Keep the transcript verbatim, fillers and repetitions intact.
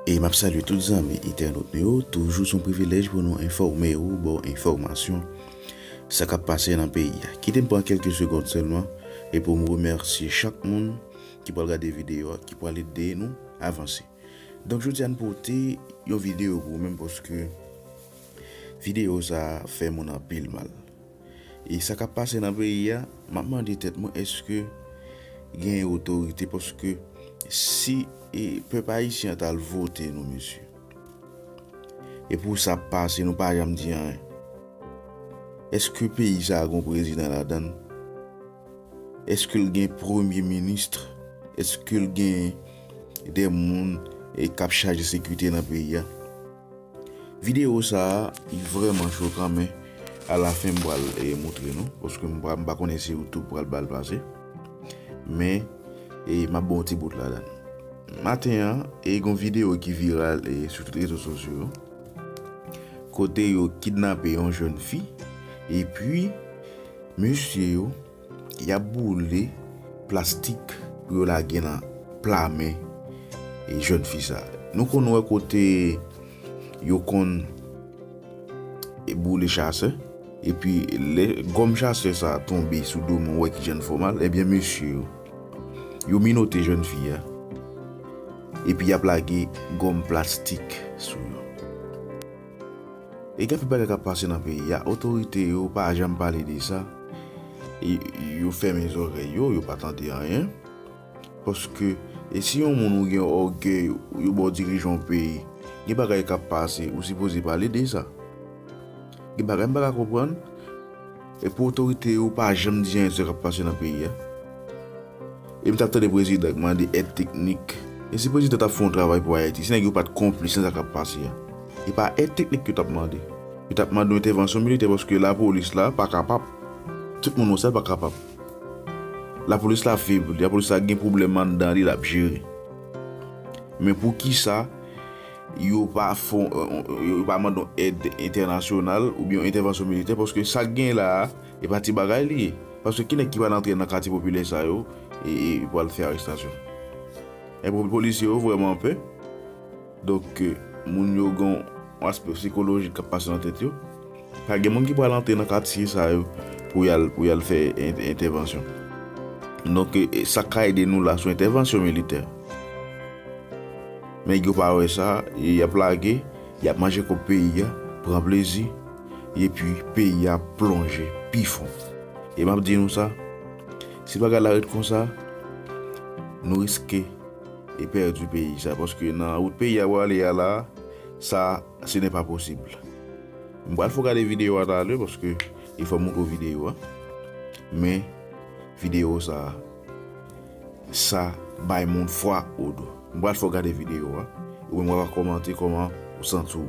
E m ap salye tout zanmi entènot nou yo. Toujou se yon privilèj pou nou enfòme ou, ba w enfòmasyon sa k ap pase nan peyi a. Kite m pran kèlke segond sèlman e pou m remèsye chak moun ki pral gade videyo a, ki pral ede nou avanse. Donk, jodi a, n pote yon videyo pou ou menm, paske videyo sa a fè moun anpil mal. E sa k ap pase nan peyi a, m ap mande tèt mwen, èske gen otorite? Paske si e pèp ayisyen an t al vote nou, mesye, e pou sa ap pase, nou pa janm di anyen. Èske peyi sa a gen prezidan ladan l? Èske l gen premye minis? Èske l gen de moun e k ap chaje sekirite nan peyi a? Videyo sa a, li vrèman cho kanmenm. Alafen, m pral e, moutre nou, paske m pa, m pa konnen si YouTube pral ba l pase. Men, e, m ap ba w ti bout ladan l. Maten an, e, gen yon videyo ki viral e, sou tout rezo sosyo yo, kote yo kidnape yon jèn fi, epi mesye yo, y ap boule plastik pou yo lage nan pla men e, jèn fi sa. Nou konn wè kote yo konn e, boule chasè, epi lè gòm chasè sa tonbe sou do moun, wè ki jan l fè w mal, ebyen, mesye yo, yo minote jèn fi a, epi y ap lage gòm plastik sou yo. E gen anpil bagay k ap pase nan peyi a, otorite yo pa janm pale de sa. E, yo fèmen zòrèy yo, yo pa tande anyen. Paske, e si yon moun ou gen ògèy, yo ba w dirijan yon peyi, gen bagay k ap pase, ou sipoze pale de sa. Gen bagay m pa ka konprann. E pou otorite yo pa janm di anyen sou sa k ap pase nan peyi a. E m t ap tande prezidan k mande èd teknik. E si prezidan t ap fè yon travay pou Ayiti, si nèg yo pa t konplis nan sa k ap pase a, e pa èd teknik yo t ap mande. Yo t ap mande yon entèvansyon militè, paske lapolis la pa kapab. Tout moun wè sa, l pa kapab. Lapolis la febli, lapolis la gen pwoblèm anndan li, l ap jere. Men poukisa yo pa fè, yo pa mande yon èd entènasyonal oubyen yon entèvansyon militè, paske sa k gen la a, e pa ti bagay li ye. Paske ki nèg ki pral antre nan katye popilè sa yo e, e pral fè arestasyon? E po-, polisye yo vrèman pè. Donk, e, moun yo gen yon aspè sikolojik k ap pase nan tèt yo. Pa gen moun ki pral antre nan katye sa yo pou y al, pou y al fè en-, entèvansyon. Donk, e, e, sa k ka ede nou la, se yon entèvansyon militè. Men yo pa wè sa, e y ap lage, y ap manje kòb peyi a, pran plezi, epi peyi a plonje pi fon. E m ap di nou sa, si bagay la ret konsa, nou riske e pèdi peyi sa, paske nan wout peyi a prale a la, sa, ce n'est pas possible. M pral fè w gade videyo a talè, paske il fò m montre w videyo a. Men, videyo sa, sa bay moun fwa o do. M pral fè w gade videyo a. Ou menm w a kòmante kòman ou santi w.